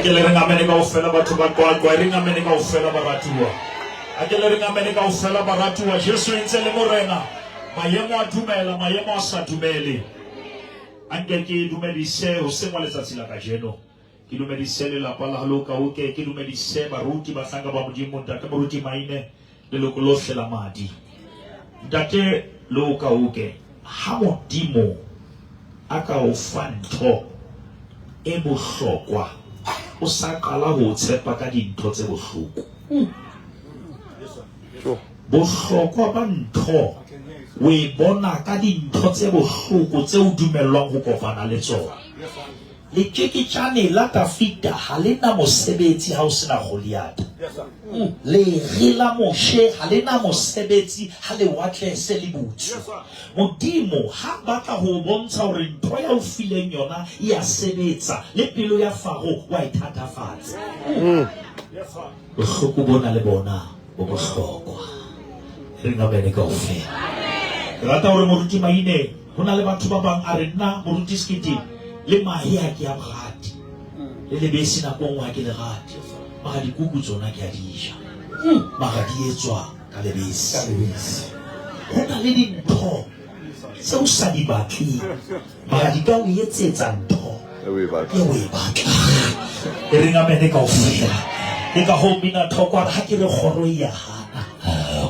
ke le reng amene kaofela batho ba Qwaqwa, e reng amene kaofela baratuwa. A ke le reng amene kaofela baratuwa. Jesu e ntse le Morena. Maemo a dumela, maemo a sa dumele. A nke ke dumedise hoseng wa letsatsi la kajeno. Ke dumedise lelapa la Lokaoke, ke dumedise baruti, bahlanka ba Modimo, Ntate Moruti Maine, leloko lohle la madi. Ntate Lokaoke, ha Modimo a ka o fa ntho e bohlokwa, o sa qala ho o tshepa ka dintho tse bohloko. Bohlokwa ba ntho o e bona ka dintho tse bohloko tse o dumellwang ho kopana le tsona. Letjeketjane la Dafida ha le na mosebetsi ha o se na Goliatha. Lere la Moshe ha le na mosebetsi ha lewatle se le butswe. Modimo ha a batla ho o bontsha hore ntho ya o fileng yona e a sebetsa, le pelo ya Faro wa e thatafatsa. Bohloko bona le bona bo bohlokwa. Re reng amene kaofela. Ke rata hore Moruti Maine, ho na le batho ba bang a re nna Moruti Sekete le mahe ha ke a rate, le lebese nako nngwe ha ke le rate, mara dikuku tsona ke a di ja, mara di etswa ka lebese. Ho na le dintho tse o sa di batleng mara di ka o etsetsa ntho e o e batlang. E reng amene kaofela. Ke ka hoo mmina thoko a re ha ke re kgoro e ya hana,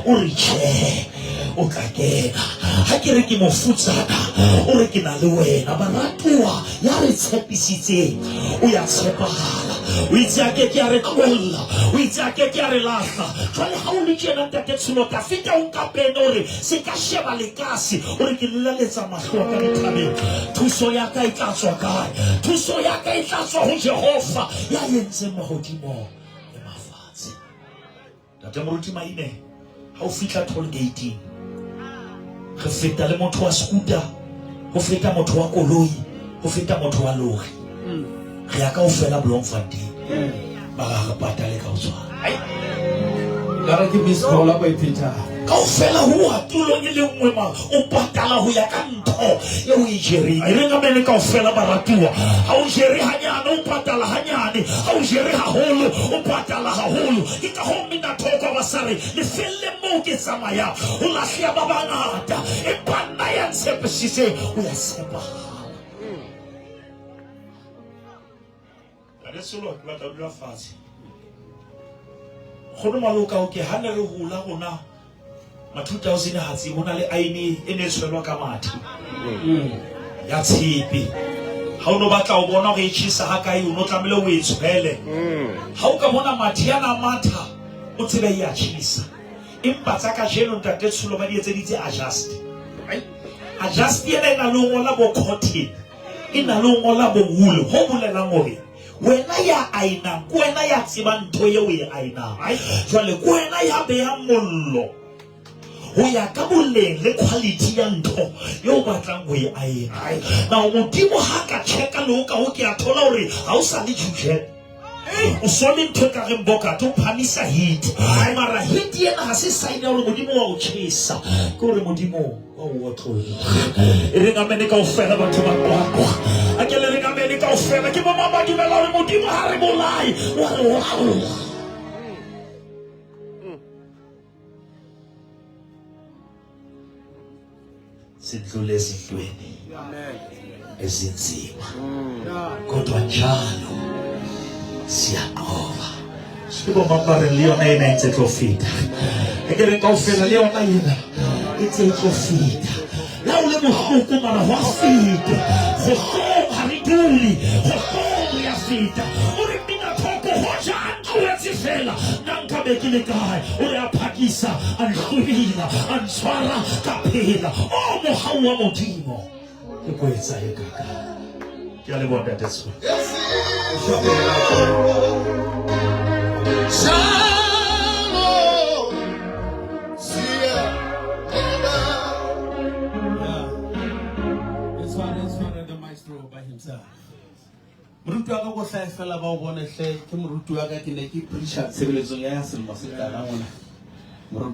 o re tjhe o tla kena. Ha ke re ke mofutsana, o re ke na le wena. Baratuwa, ya re tshepisitseng o ya tshepahala. O itse a ke ke a re tlohella, o itse a ke ke a re lahla. Jwale ha o le tjena Ntate Tsholo, Dafita o nka pene o re se ka sheba lekase, o re ke lelaletsa mahlo a ka dithabeng. Thuso ya ka e tla tswa kae? Thuso ya ka e tla tswa ho Jehova ya entseng mahodimo le mafatshe. Ntate Moruti Maine, ha o fihla toll gate-ing, re feta le motho wa scooter, ho feta motho wa koloi, ho feta motho wa lori. Re ya kaofela Bloemfontein. Mara ha re patale ka ho tshwana. Ekare ke miss call a ba e phethang. Kaofela ho wa tulong e le nngwe ma o patala ho ya ka ntho e o e jereng. E reng amene kaofela baratuwa. Ha o jere hanyane o patala hanyane, ha o jere haholo o patala haholo. Ke ka hoo mmina thoko ba sa re lefelleng moo ke tsamayang ho lahleha ba bangata, empa nna ya ntshepisitseng o ya tshepahala. Ntate Solo, ke batla ho dula fatshe. Nkgono Maloka, okay, ha ne re hola rona ma 2000 ha tsebe ho na le aene e ne e tshwelwa ka mathe ya tshepe. Ha o no batla ho bona hore e tjhesa ha kae, o no tlamehile o e tshwele. Ha o ka bona mathe ana a matha, o tsebe e a tjhesa. Empa tsa kajeno Ntate Tsholo ba di etseditse adjust. Adjust ena e na le ho ngola bo cotton. E na le ho ngola bo wool, ho bolelang hore wena ya aenang ke wena ya tsebang ntho eo e aenang. Jwale ke wena ya behang mollo ho ya ka boleng le quality ya ntho eo o batlang ho e aena. Now Modimo ha ka checka le ho ka ho ke a thola hore ha o sa le jujet, o so le ntho e ka reng bokate o phamisa heat, mara heat ena ha se sign ya hore Modimo wa o tjhesa, ke hore Modimo wa o otlolla. E reng amene kaofela batho ba Qwaqwa. A ke le reng amene kaofela. Ke bo mang ba dumela hore Modimo ha re bolaye, wa re otlolla. Sidlule ezintweni ezinzima, kodwa njalo siyaqoba. Ke bo mang ba reng le yona ena e ntse tlo feta? E ke reng kaofela le yona ena e ntse e tlo feta. Le ha o le bohloko mara ho a feta. Kgohlong ha re dule, kgohlong re a feta. O re mmina thoko hoja a ntlohetse fela nna nka be ke le kae? O re a phakisa a nhlwibila a ntshwara ka phela. O mohau wa Modimo ke ko etsa e kaka. Ke a leboha Ntate Tsholo. Moruti wa ka ko hlae fela ba o bone hle ke moruti wa ka ke ne ke preacher tshebeletsong ya selemo se qalang ona. Moruti